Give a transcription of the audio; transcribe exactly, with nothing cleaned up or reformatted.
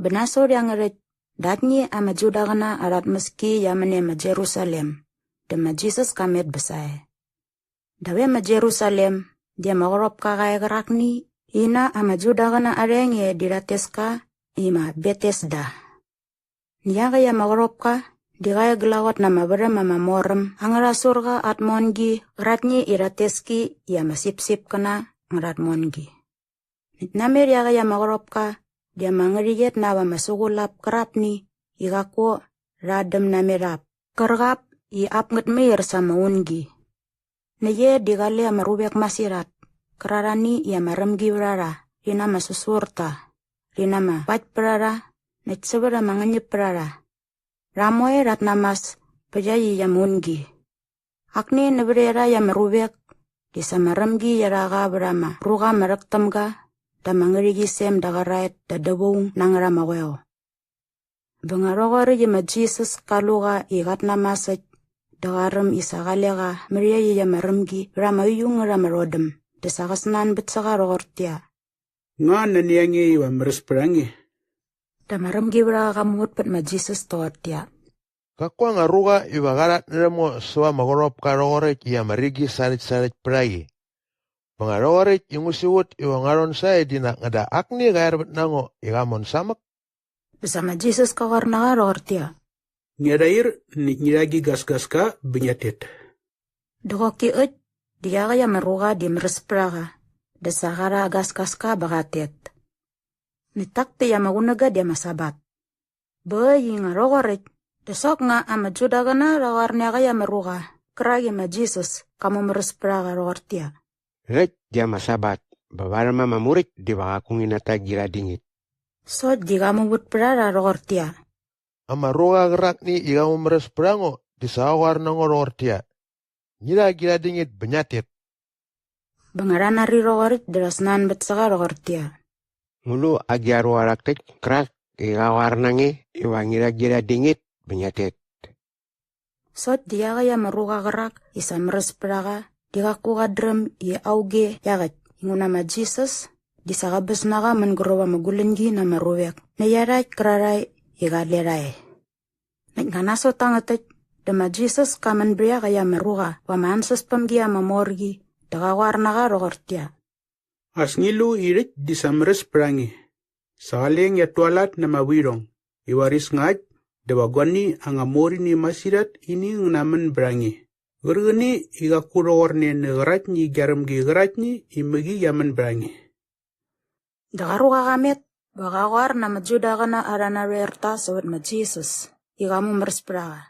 Bä nasot iangärhäkt dä aktni ama Judaqäna arha tmäski qia män e ma Jerusalem, dä ma Jisas ka met bä sae. Dap e ma Jerusalem di ama qärhopka qa e qärakni i na ama Judaqäna arha enge di rhat tes ka i ma Betesda. Näkt iaqäkt ama qärhopka di qa e glaqot na ama värhäm ama mor äm angärha surqa aa tmongi qäraktni i rhat tes ki i ama sipsipkäna angärha tmongi. Näkt namet iaqäkt ama qärhopka di ama ngärhäqyet na ap ama suqulap kärapni i qaku rha däm namet ap kärqap i ap ngät mair sa ama ungi. Näkt e di qale ama ruvek masirhat kärarhani i ama rämgi vät a rha rhi na ama säsurta, rhi na ama vaktpärharha näkt sävät ama ngäñäpärharha. Rha moe rhat namas pät iaqyäkt ama ungi. Akni nävät iarhakt ama ruvek di sa ama rämgi qia rha qa vät ama ruqa ama rhäk täm ga dä ama ngärhäqyisem da qäraet da dävaung na ngät ama qoeo. Bä nga rhoqoräkt i ma Jisas ka lu qa i qat namas äkt dä qa räm i sa qale qa mät iaqyäkt ama rämgi vät ama uiu ngät ama rhodäm dä sa qä snanbät sä qa rhoqortäqyia, "Nga nani a nge iva märäs pät a nge." Dä ama rämgi vät a qa qa muvät pät ma Jisas toqortäqyia, "Qaku anga ruqa iva qa rhatnärhäm ngo säva ama qärhopka rhoqoräkt i ama rigi sarhäkt sarhäkt pät a qi. Bä nga rhoqoräkt i ngu siqut iva ngua rhon sae di nak ngäda akni qa er vät na ngo i qa mon samäk?" Dä sa ma Jisas ka qoar na qa rhoqortäqyia, "Ngia rhair näkt ngi rha gi gasgaska bä ngiat tet." Dä qoki äkt di iaqäkt ama ruqa di märäs pät a qa dä sa qa rha aa gasgaska bä qat tet. Näkt tak täkt ama qunäga di ama Sabat. Bä äkt i nga rhoqoräkt dä soknga ama Judaqäna rha qoar nä iaqäkt ama ruqa qärak i ma Jisas ka mumäräs pät a qa rhoqortäqyia, "Rhäkt di ama Sabat bä varhäm ama Muräkt diva qaku ngi nat ta gi rhatdingit." Sokt di qa muvät pät a rha rhoqortäqyia, "Ama ruqa qärakni i qa mumäräs pät a ngo di sa qa qoar na ngo rhoqortäqyia, 'Ngi rha gi rhatdingit bä ngiat tet.'" Bä nga rha nari rhoqoräkt dä rha snanbät sä qa rhoqortäqyia, "Ngu lu agi a ruqa rhak täkt kärak i qa qoar na nge iva ngi rha gi rhatdingit bä ngiat tet." Sokt di iaqäkt ama ruqa qärak i sa märäs pät a qa di qaku qat dräm i auge iaqäkt inguna ma Jisas di sa qäbäs na qa mänguräp ama guläñgi na ama ruvek nä iarhakt kärarhae i qale rha e. Näkt nga nasot tangät täkt dä ma Jisas ka män bät iaqäkt ama ruqa va ama ansäspämgi ama mor qi dä qa qoar na qa rhoqortäqyia, "As ngi lu i rhäkt di sa märäs pät a nge. Sa qale ngiat tualat na ama vuirhong i varis ngakt dä va guani anga mor ini masirhat ini ngä namän bät a nge qärqäni i qaku rhoqorne nä qäraktni gia rämgi qäraktni i mäqi qia män bät a nge." Dä qa ruqa qa met bä qa qoar na ama Judaqäna arha narhoerta sävät ma Jisas i qa mumäräs pät a qa